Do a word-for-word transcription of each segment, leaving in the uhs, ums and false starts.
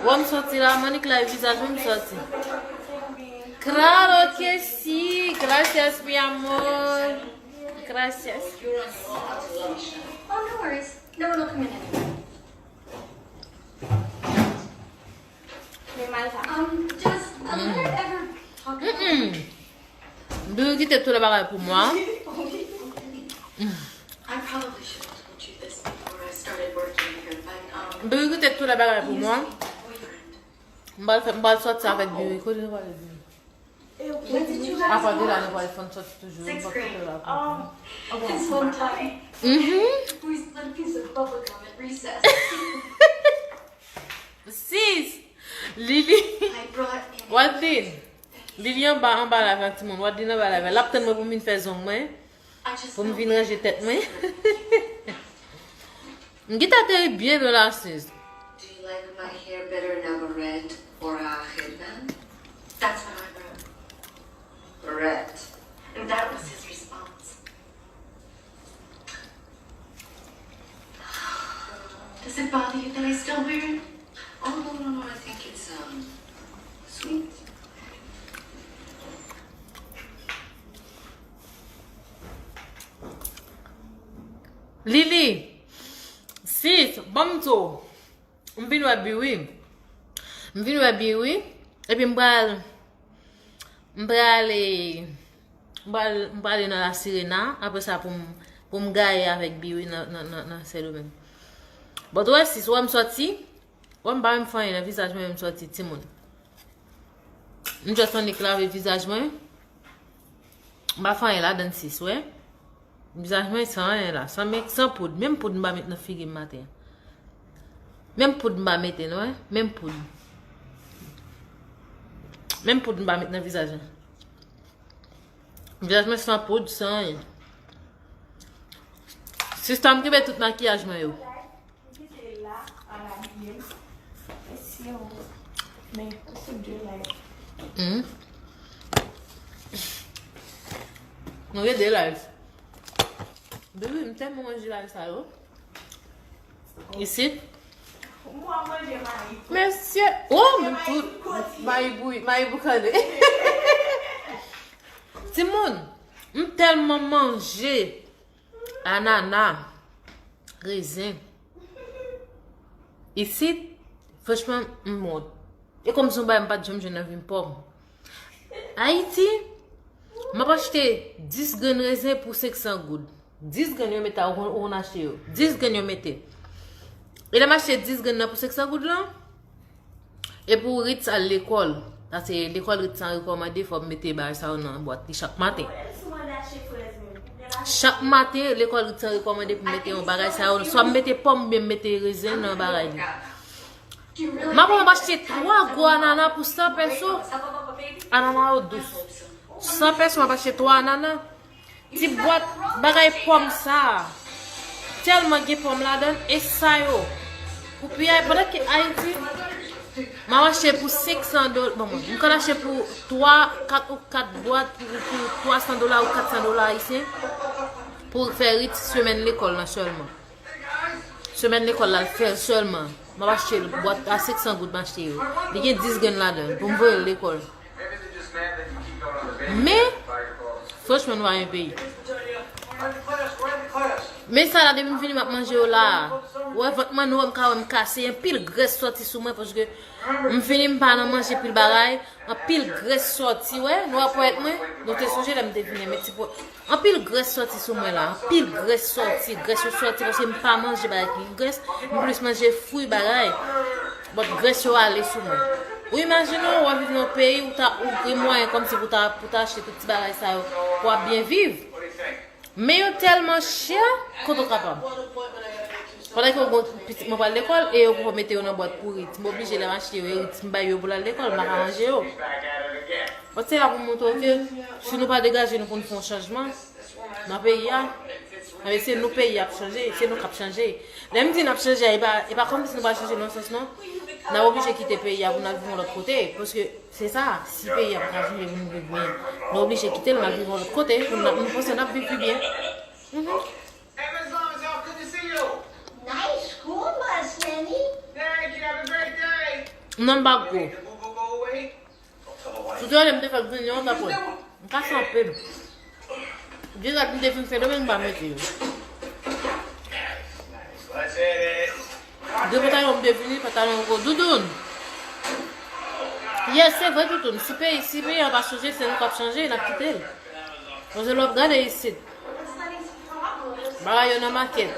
Wè m sòti la, Monique la vizaj mwen m sòti. Claro que sí, gracias mi amor. Gracias. Oh, no worries. No one will come in anyway. Um, does a letter ever talk about? Mm-mm. Bill kite tout bagay pou mwen. I probably should have told you this before I started working here, but um, Bill kite tout bagay pou mwen. M pral fè, m pral sòti avèk Bill. Kote nou pral Bill? When did you guys Apa de la meet? Nou pral fè sòti toujou. M Sixth pral grade. kite la pou Oh, this one time. Mhm. We split a piece of bubble gum at recess. Sis! Lili! I brought in. Wadlin! Lili anba, anba la vè timoun. Wadlin anba la vè. L ap tann mwen pou m vin fè zong mwen. I just Pou m felt vin ranje tèt mwen. M gentan te ri byen lwen la, sis. Do you like my hair better now, Barrett, or a headband? That's what I wrote. Barrett. And that was his response. Does it bother you that I still wear it? Oh, no, no, no, I think it's, um, sweet. Lili! Sis, ban m di w. M vin wè Biwi. M vin wè Biwi. Epi m pral, m prale, m pral, m prale nan La Sirena. Apre sa pou m, pou m gaye avèk Biwi nan, nan, nan, nan Sendomeng. Bon, ou wè sis, ou wè m sòti. Ou wè m pa menm fè anyen nan vizaj mwen, m sòti timoun. M just annik lave vizaj mwen. M pa fè anyen ladann sis, wè. Vizaj mwen san anyen la, san men, san poud. Menm poud m pa met nan figi m maten an. Menm poud m pa mete non, wè. Menm poud. Menm poud m pa met nan vizaj mwen. Vizaj mwen san poud, san anyen. Sista m kenbe tout makiyaj mwen yo. Ou kite la al abiye m. Mesye o. Men, ou fout de live. Hmm. Nou gen de live. Baby, m tèlman manje live sa yo. Isit. Mwen manje mayi. Mesye, oh, m tout. Mayi bouyi, mayi boukane. Timoun, m tèlman manje. Anana, rezen. Isit, franchman, m wont. E kòmsi yon bagay m pa t janm jwenn nan vi m, pòm. Ayiti, m ap achte dis grenn rezen pou senk san goud. Dis grenn yo mete a, ou konn, ou konn achte yo. Dis grenn yo mete. E lè m achte dis grenn nan pou senk san goud lan, E pou Ritz al lekòl, paske lekòl Ritz an rekòmande fò m mete bagay sa yo nan bwat li chak maten. Chak maten, lekòl Ritz an rekòmande pou m mete yon bagay sa yo. Swa m mete pòm oubyen m mete rezen nan bagay li. M ap, m ap achte twa gwo anana pou san peso. Anana yo dous. San peso, m ap achte twa anana. Ti bwat bagay pòm sa a. Tèlman gen pòm ladan l, e sa yo. Pou piyay, pandan ke Ayiti, m ap achte pou senk san dola. Bon, mwen, m konn achte pou twa, kat ou kat bwat pou, pou twa san dola ou kat san dola ayisyen. Pou fè Ritz semèn lekòl lan sèlman. Semèn lekòl la, l fè l sèlman. M ap achte l, bwat a senk san goud m achte yo. Li gen dis grenn ladan l pou m voye l lekòl. Men, franchman, nou pa gen peyi. Men sa la, depi m vini, m ap manje yo la. Ou wè vant mwen, nou wè m ka wè m kase. Anpil grès sòti sou mwen, paske m vini, m pa nan manje pil bagay. Anpil grès sòti, wè. Nou wè ponyèt mwen, nou te sonje lè m te vini, men ti po. Anpil grès sòti sou mwen la. Anpil grès sòti. Grès yo sòti paske m pa manje bagay ki grès. M plis manje fwi bagay. But grès yo ale sou mwen. Ou imajine w, w ap viv nan yon peyi ou ta, ou gen mwayen kòmsi pou ta, pou ta achte tout ti bagay sa yo, pou w ap byen viv. Men yo tèlman chè, kote w kapab. Pandan ke w gon pitit mwen pral lekòl, e yo poko mete yo nan bwat pou Ritz. M oblije lè m achte yo, e Ritz m bay yo pou l al lekòl, m pa ka manje yo. But se la pou m montre w ke si nou pa degaje nou pou n fè yon chanjman nan peyi a, anben se nou peyi a ap chanje, se nou k ap chanje. Lè m di n ap chanje a, e pa, e pa kòmsi nou pa chanje nan sans non. N ap oblije kite peyi a pou n al viv yon lòt kote, paske se sa, si peyi a pa ka chanje pou nou viv byen, nou oblije kite l, n al viv yon lòt kote, pou n, nou panse n ap viv pi byen. Mhm. Hey, Miss Lawrence, good to see you. Nice school bus, Lenny. Thank you. Have a great day. Non, m pa gwo. Si w te rele m, m te fè l vini yon tanpwen. M kase anpil. Dizèt m te fin Sendomeng, m pa mete yo. De pantalon m te vini, pantalon gwo. Doudoun. Yes, se vre, Doudoun. Si peyi, si peyi an pa chanje, se nou k ap chanje, n ap kite l. Paske lè w ap gade isit, bagay yo nan makèt.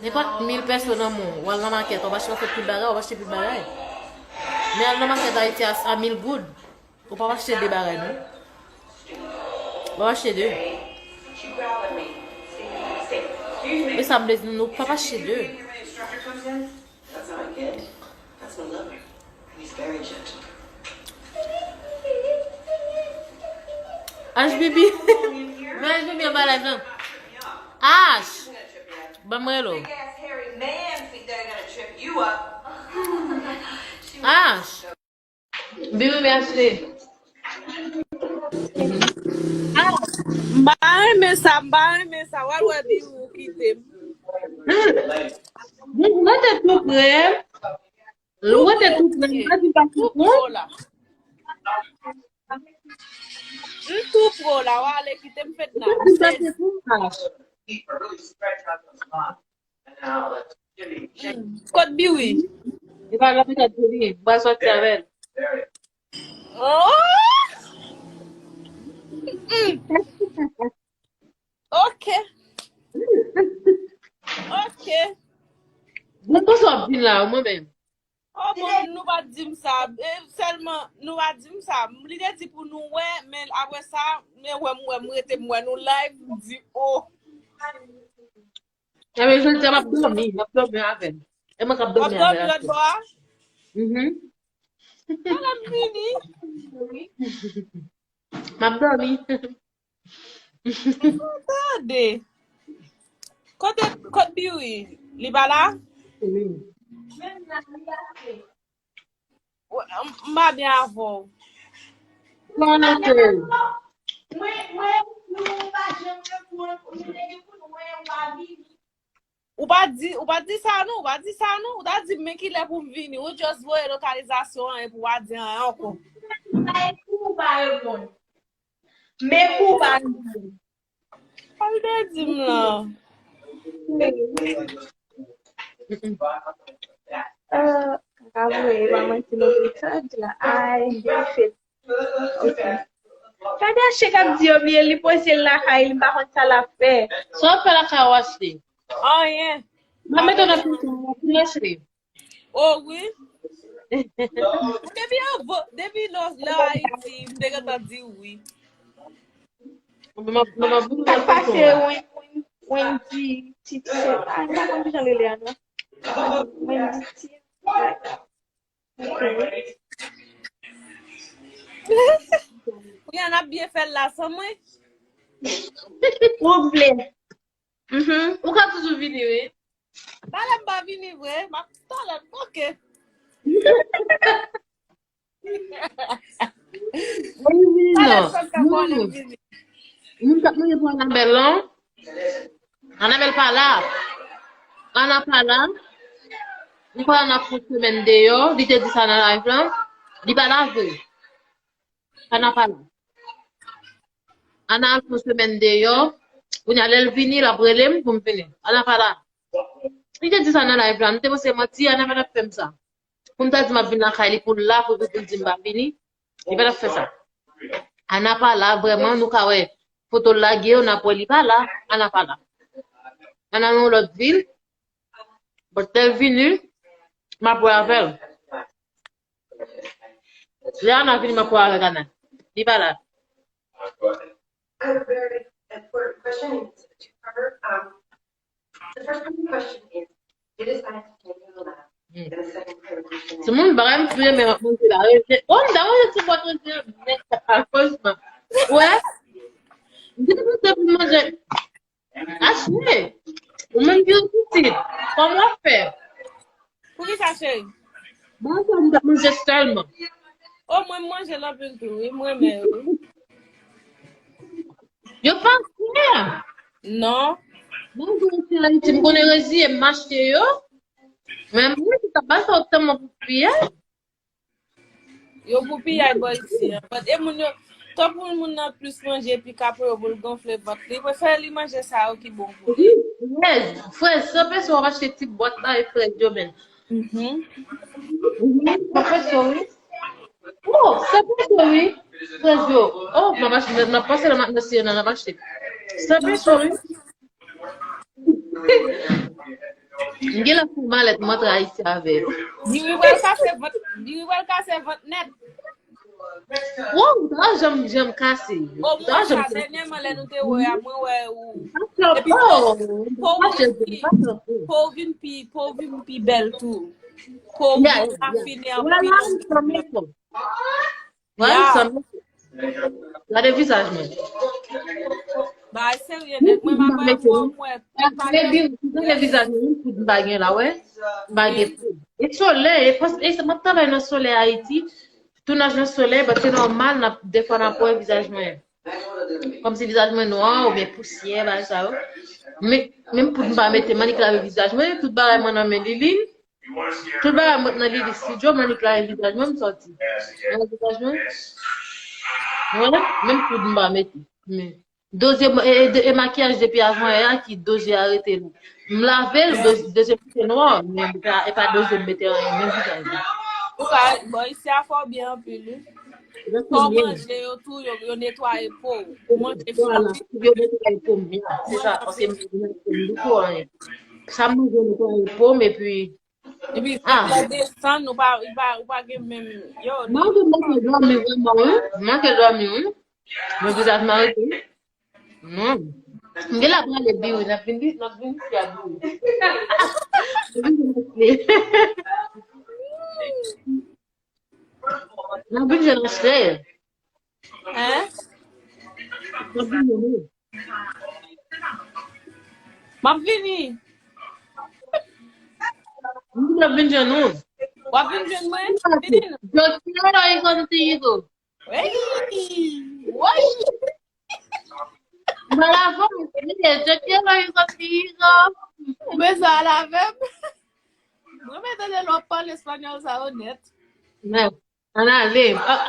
Nenpòt mil pèso nan men w, w al nan makèt, w ap achte, w ap fè pil bagay, w ap achte pil bagay. Men al nan makèt Ayiti a, a mil goud, ou p ap achte de bagay, non. W ap achte de. E sa m vle di, nou p ap achte de. Ash Bibi. Men Ash Bibi anba live lan. Ash. Ban m rele w. Ash. Bibi, men Ashley. Ah, m pa renmen sa, m pa renmen sa. W al wè Bibi kite m. Mwen te tou prè. Ou rete tou prè, pa di pa tou prè. M tou prè la, w ale kite m fè nan. Kot Biwi? Li pa nan petet pou li, m pral sòti avè l. Oh! Mm. Ok. Ok. Bon, konsa w ap vin la, mwen menm. Oh, bon, nou pa di m sa. E, sèlman, nou pa di m sa. Li te di pou nou wè, men apre sa, men wè m, wè m rete, m wè nou live, m di, oh. Ebyen, jodi a, m ap dòmi, m ap dòmi avè l. E mwen k ap dòmi avè l. W ap dòmi lòt bò a? Mhm. Ala m vini. M ap dòmi. Tande. Kote, kot Biwi? Li pa la? Wi. M pa byen avè w. Kòman se? Mwen, mwen, nou pa janm reponn, nou te gen pou nou wè, ou pa vini. Ou pa di, ou pa di sa non, ou pa di sa non. Ou ta di m men kilè pou m vini. Ou just voye lokalizasyon an epi w pa di anyen ankò. Sa e pou ou pa reponn. Men pou w pa reponn. Sa l te di m lan. Euh, pa voye, pa manti non, li tag la. Ay, gen fèt. Ok. Gade Ashley k ap di yo byen, li poze l lakay li, m pa konn sa l ap fè. Sa w ap fè lakay ou, Ashley? Anyen. M ap mete w nan prizon, w ap vin, Ashley. Oh, wi. Depi anvan, depi lè, lè Ayiti, m te gentan di wi. Sa k pase, Wen-, Wen-, Wendy Titi? Ah, m pa konn kijan li rele a non. Wendy Titi. Ok. Kounya n ap byen fè l la san mwen. Ou vle. Mhm. Ou ka toujou vini, wi. Talè m pa vini vre, m ap talè m, ok. Mwen vini non. Talè m ka pale m vini. Moun k ap mande pou Anabel lan. Anabel pa la. Ana pa la. M kwè Ana fè yon semèn deyò. Li te di sa nan live lan. Li pa la vre. Ana pa la. Ana al fè yon semèn deyò. Kounya lè l vini, l ap rele m pou m vini. Ana pa la. Li te di sa nan live la. M te panse manti, Ana pa t ap fè m sa. Pou m ta di m ap vin lakay li pou l la, pou, pou l di m pa vini. Li pa t ap fè sa. Ana pa la, vrèman, nou ka wè foto l lage yo, n ap wè li pa la. Ana pa la. Ana nan yon lòt vil. But lè l vini, m ap wè avè l. Lè Ana vini, m ap wè avèk Ana. Li pa la. A very important question to her. Um, the first part of the question is, you decided to take in the lab. Mm. And the second part of the question is, timoun, bagay m pi renmen ap manje la, rèzè. Oh, m ta manje ti bwat rèzè nèt sa, franchman. Wè. M te panse pou manje. Ashley, ou menm ki pitit, kòman w ap fè? Poukisa, cheri? Bon, sa m t ap manje sèlman. O, mwen, m manje l anpil tou, wi, m renmen yo, wi. Yo pa chè. Non. Bon, bon, se Ayiti, m konnen reziye, m achte yo. Men mwen, se ta pa sa, ou tèlman pou piyay. Yo pou piyay bò isi an. But e moun yo, tankou moun nan plis manje epi kapo yo pou l gonfle vant li, prefere li manje sa yo ki bon pou li. Frèz, frèz, san peso w ap achte ti bwat la e frèz yo men. Mhm. Mhm, san peso, wi. Oh, san peso, wi. Frèz yo. Oh, m ap achte, m ap pase nan, nan Sirena, m ap achte. San peso, wi. M gen la pou malèt m antre Ayiti avè yo. Diri pral kase vant, diri pral kase vant nèt. Wow, ta janm janm kase. O mwen sa dènyèman lè nou te wè a mwen wè ou. Epi pou vin pi pou vin pi pou vin pi bèl tou. Pou vin rafine anpil. Wè, sa m gade vizaj mwen. Bay serye nèt, mwen pa kwè mwen mwen. Gade vizaj mwen, tout bagay la, wè. Bagay. E solèy, e pas e se mwen travay nan solèy Ayiti. Tounaj nan solèy, but se nòmal, defwa n ap wè vizaj mwen. Kòmsi vizaj mwen nwa oubyen pousyè, bagay sa yo. Men, menm poud m pa mete, m annik lave vizaj mwen, tout bagay mwen nan men Liline. Tout bagay mwen nan Lili Studio, m annik lave vizaj mwen, m sòti. Mwen vizaj mwen. Wè, menm poud m pa mete. Men doze e, e, e makiyaj depi avan yè a ki doze a rete la. M lave l, doze, doze rete nwa, men e pa, e pa doze m mete anyen, menm vizaj la. Ou ka, bon, isi a fò byen anpil, wi. Fò manje yo tou, yo, yo netwaye po. Ou manje fò. Yo netwaye po m, ya, se sa, paske m netwaye po m, di ko anyen. Sa m manje netwaye po m, epi Epi fèt la desann, ou pa, ou pa, ou pa gen menm. Yo, mwen gen mwen dòmi vrèman, wi. Mwen gen dòmi, wi. Mwen vizaj mwen rete. Non. M gen la prale biwi, n ap vin, n ap vin isi a biwi. N ap vin jwenn Ashley. Hein? N ap vin jwenn ou. M ap vini. M ap vin jwenn ou. W ap vin jwenn mwen? Vini. Yo quiero ir contigo. Wi. Wi. Mwen la fò, yo quiero ir contigo. Ou bezwen al avè m? Mwen mete de lòt pale espanyòl sa yo nèt. Men. Ann ale.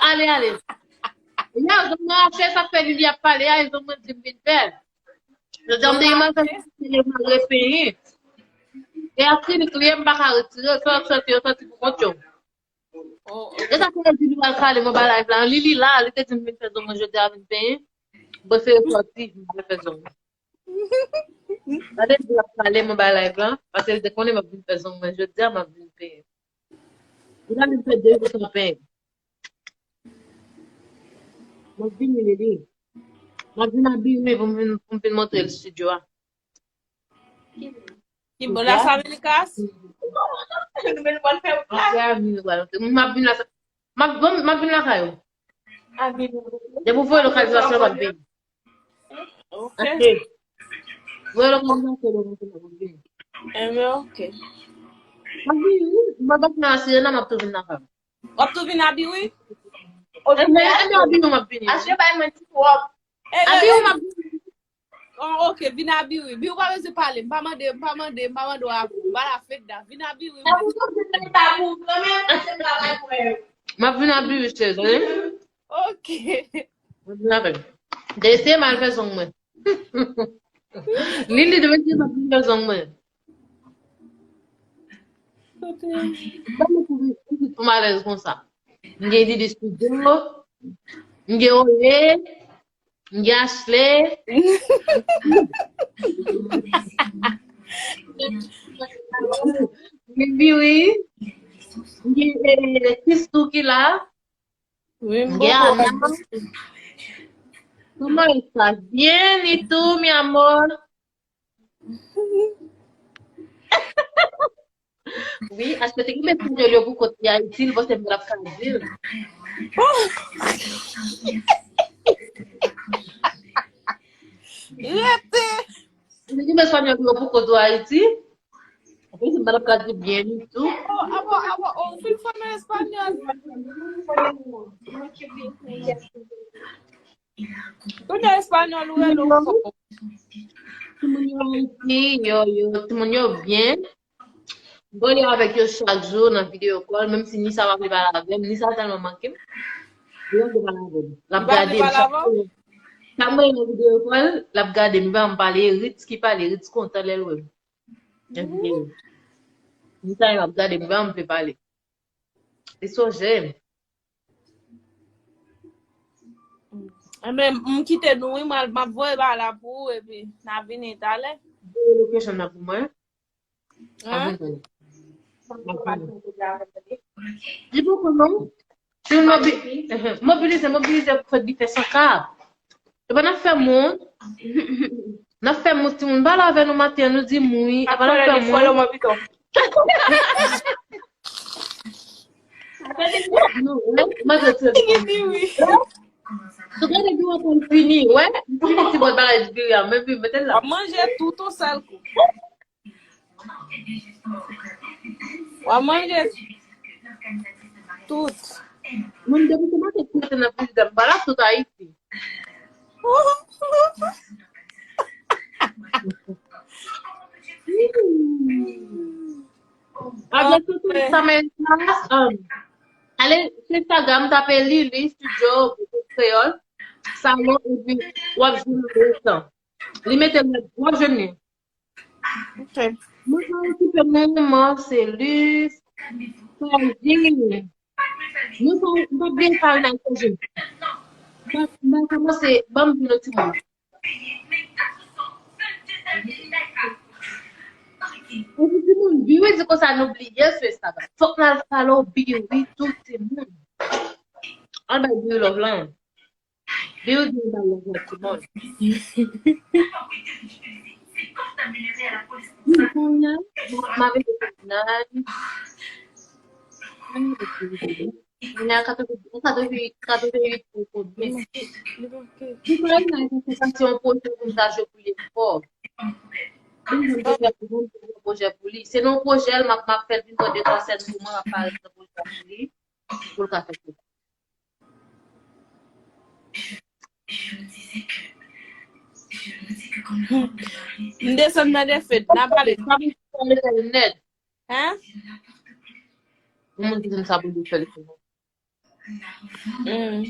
Ale, ale. Ya, zong mwen ap fè sa fè li, li ap pale a, e zong mwen di m vin fè. Jodi a m te gen mal fè, se li mwen repenyen. E akrilik li ye, m pa ka retire, sa yo soti, yo soti pou kont yo. E sa fè yo di li pral kale mwen ba live la. Li, li la, li te di m vin fè zong mwen jodi a, vin penyen. Bon, se yo soti, m vin fè zong mwen. Gade di ap pale mwen ba live lan, paske li te konnen m ap vin fè zong mwen jodi a, m ap vin penyen. Li pa vin fè de jou san penyen. M ap vini, Lili. M ap vin abiye pou m vin, pou m vin montre l studio a. Ki bò, Las Américas? M ap vin la, m ap, m ap vin lakay ou. Depi w voye lokalizasyon, m ap vini. Ok. Achte. Voye lokalizasyon, m ap vini. Enben, ok. M ap vini, wi. M ap vin la, si nan m ap tou vin lakay ou. W ap tou vin Abiwi? Enben, enben, Abiwi, m ap vini. Achte bay mwen ti wòb. Abiwi, m ap vini. Oh, ok, vin Abiwi. Biwi, ou pa bezwen pale. M pa mande, m pa mande, m pa mande w avè. M pa la fèt da. Vin Abiwi. M ap vin Abiwi, cheri. Ok. M ap vin avè. Desi m al fè zong mwen. Lili, desi m ap vin fè zong mwen. Ban mwen pou, pou, pou m alèz konsa. M gen Lili Studio, m gen Ole, m gen Ashley. M gen Biwi, m gen, eh, Christoo ki la. Wi, m gen Ana. ¿Cómo estás? Bien, ¿y tú, mi amor? Wi, achte te gen espanyòl yo pou kont li Ayiti, li panse m t ap ka di l. Rete! Te gen espanyòl yo pou kont ou Ayiti, li panse m t ap ka di bien li tou. Oh, abo, abo, oh, ou fin fòme espanyòl. Kounye a espanyòl ou rele ou fò. Timoun yo Ayiti, yo, yo, timoun yo byen. M pale avèk yo chak jou nan video call, menm si Nisa pa vle pale avè m, Nisa tèlman manke m. Li pa vle pale avè m. L ap gade m chak jou. Chak mwen nan video call, l ap gade m, li pa janm pale, e Ritz ki pale, Ritz kontan lè l wè m. Nan video. Nisa l ap gade m, li pa janm vle pale. Li sonje m. Enben, m kite nou, wi, m al, m ap voye ba la pou ou, epi n a vini talè. Voye location nan pou mwen. Hein? Li poko non. Si mobi-, mobilize, mobilize pou fè bifè san ka. Epa n ap fè moun. N ap fè moun, timoun pale avè nou maten an, nou di m wi. Epa n ap fè moun. Non, wè, manje ti. Tou gade biwo pou l fini, wè. M fini ti bòt bagay diri a, men pi mete l la. W ap manje tout yon sèl kou. W ap manje tout. Moun depi se maten ki mete nan frijiday, m pa la tout Ayiti. Apre tout sa, men sa, um, ale sou Instagram, tape Lili Studio, Kreyòl, Salon, epi w ap jwenn li. Li mete lèt gwo je li. Ok. Mwen pa okipe manman, se li, Ferdie. Mwen pa, mwen pa byen pale nan Ferdie. Mwen, mwen kòmanse, ban m di nou timoun. Epi timoun, Biwi di konsa nou bliye sou Instagram. Fòk n al follow Biwi tou timoun. Al bay Biwi love lan. Biwi di bay love lan timoun. Wi, kounye a, m ap mave kounye a. Li a katreven, katreven, katreven uit pou konbyen. Li pa gen yon pwojè pou m ta jwe pou li ankò. Li gen yon pwojè pou li. Se nan pwojè l, m ap, m ap fè l vin pran de twa sèn pou mwen, m ap parèt nan pwojè pou li, pou l ka fè sa. M desann nan de fed, n a pale. Sa m fè l nèt. Hein? Yon moun ki di m sa pou l fè l fini. Hmm.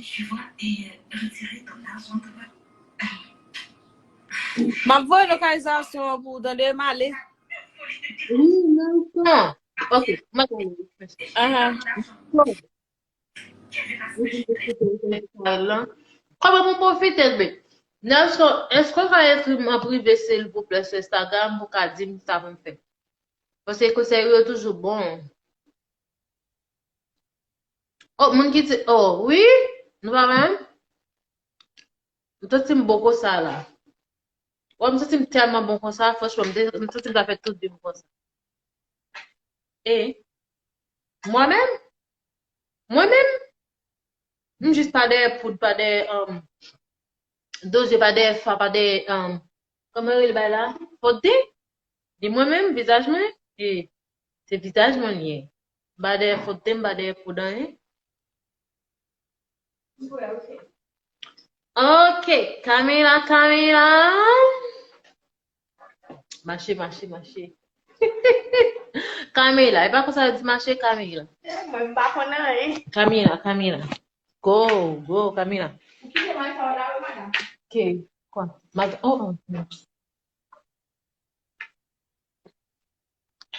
M ap voye lokalizasyon an pou w tande, m ale. Wi, nan tan. Ok, m ap voye. Ahan. Kòman pou m pwofite, men? Nelson, èske w ka ekri m an prive, silvouplè, sou Instagram pou w ka di m sa pou m fè? Paske konsèy yo toujou bon. Oh, moun ki di, oh, wi? Nou pa menm? M santi m bon konsa la. Wè, m santi m tèlman bon konsa, franchman, m te, m santi m ta fè tout vi m konsa. E mwen menm? Mwen menm? M jis pa dèyè poud, pa dèyè, um, dozye, pa dèyè fa, pa dèyè, um, kòman yo rele bay la? Fòde? Di mwen menm, vizaj mwen, e se vizaj mwen li ye. M pa dèyè fòde, m pa dèyè poud anyen. Ok, kamera, kamera. Mache, mache, mache. Kamera, e pa konsa yo di mache, kamera. Mwen, m pa konn anyen. Kamera, kamera. Go, go, kamera. Ou kite mwen sa w la, wi, madanm. Ok, kwa? Mad-, oh, oh, non.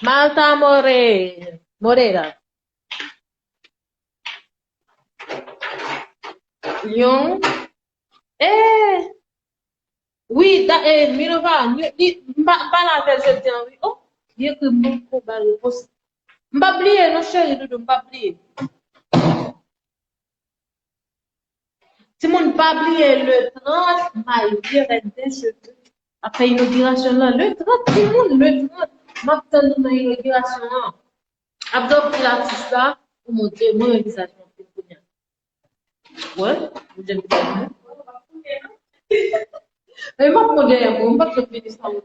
Martha More-, Moreira. Yon. Eh! Wi, da, eh, Minerva, li, li, m pa, m pale avè l jodi a, wi. Oh, li ekri m, m poko ba repons. M p ap bliye, non, cheri, doudou, m p ap bliye. Timoun, pa bliye, le trant, Maye Rèn Decheve ap fè inogirasyon l lan. Le trant, timoun, le trant. M ap tann nou nan inogirasyon an. Ap gen anpil atis la. Oh mon Dieu, mwen renmen vizaj mwen anpil kounye a. Wè, mwen renmen vizaj mwen. E m ap pran dèyè mwen, m p ap janm vini sa mwen.